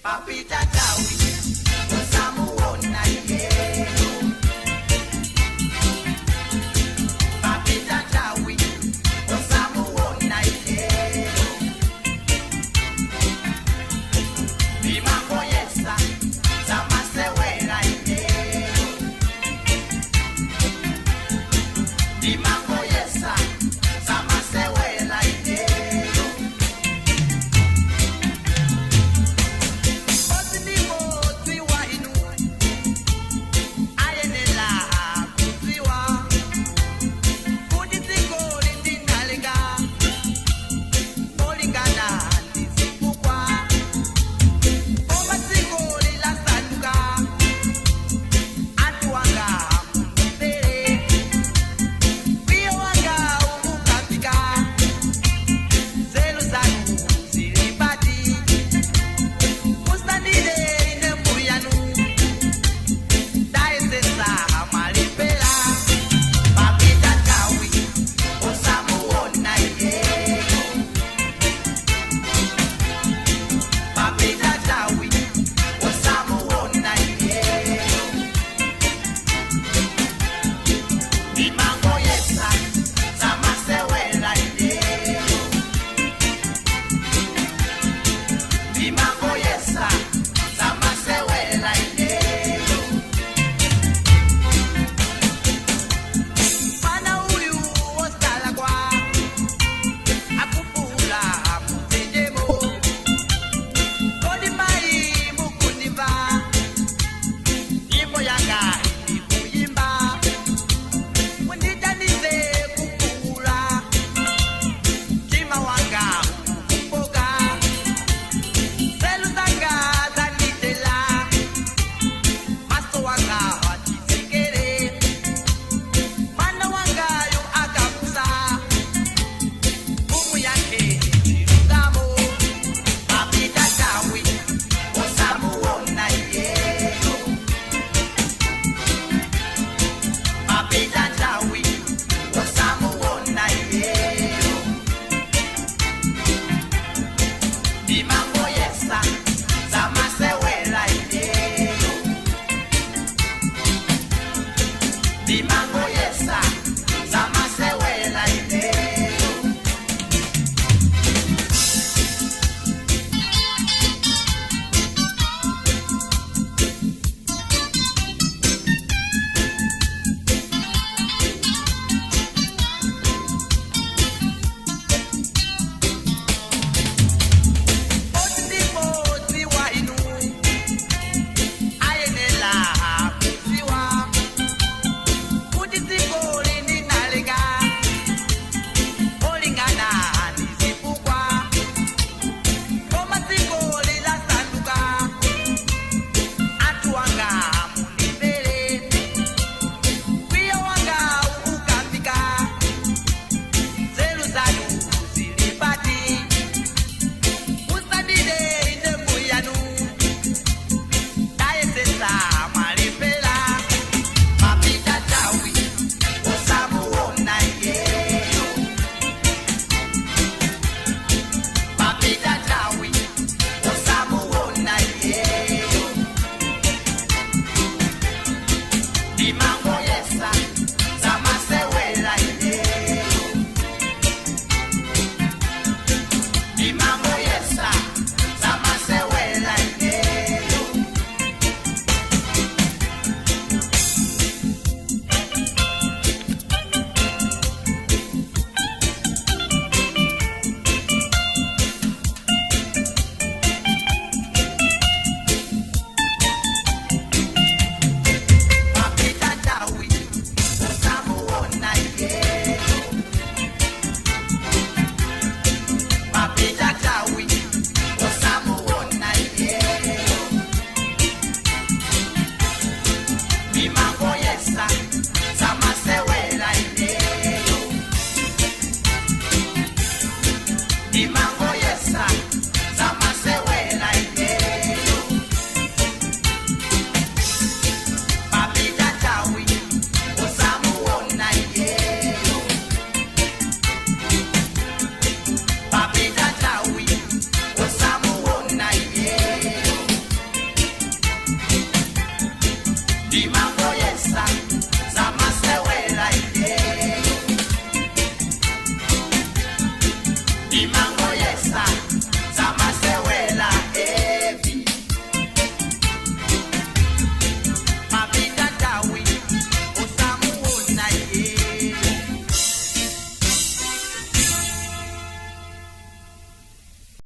Papita nthawi osamuona iyeyo. Papita nthawi osamuona iyeyo. Ndimangoyesa zamasewera iyeyo. Ndimangoyesa zamasewera iyeyo. Osinimodziwa inu ayenela kudziwa kuti dziko lindinalenga olingana ndizifukwa koma dziko lilasanduka anthu wanga mundimvere mkwiyo wanga ukukafika nzeru zanu zili pati. Musandide ine mbuyanu ndayesesa malipela. Papita nthawi osamuona iyeyo. Papita nthawi osamuona iyeyo. Ndimangoyesa zamasewera iyeyo. Ndimangoyesa zamasewera iyeyo. Mwana uyu wosalakwa akupula mutendemo. Kodi mai mukundimva? Nyimbo yanga ndikuyimba, mundithandize kupula mtima wanga ukufoka. Nzeru zanga zandithela, maso wanga achitsekere. Mwana wangayo akabusa mfumu yake chilungamo. Papita nthawi osamuona iyeyo. Papita nthawi osamuona iyeyo. Ndima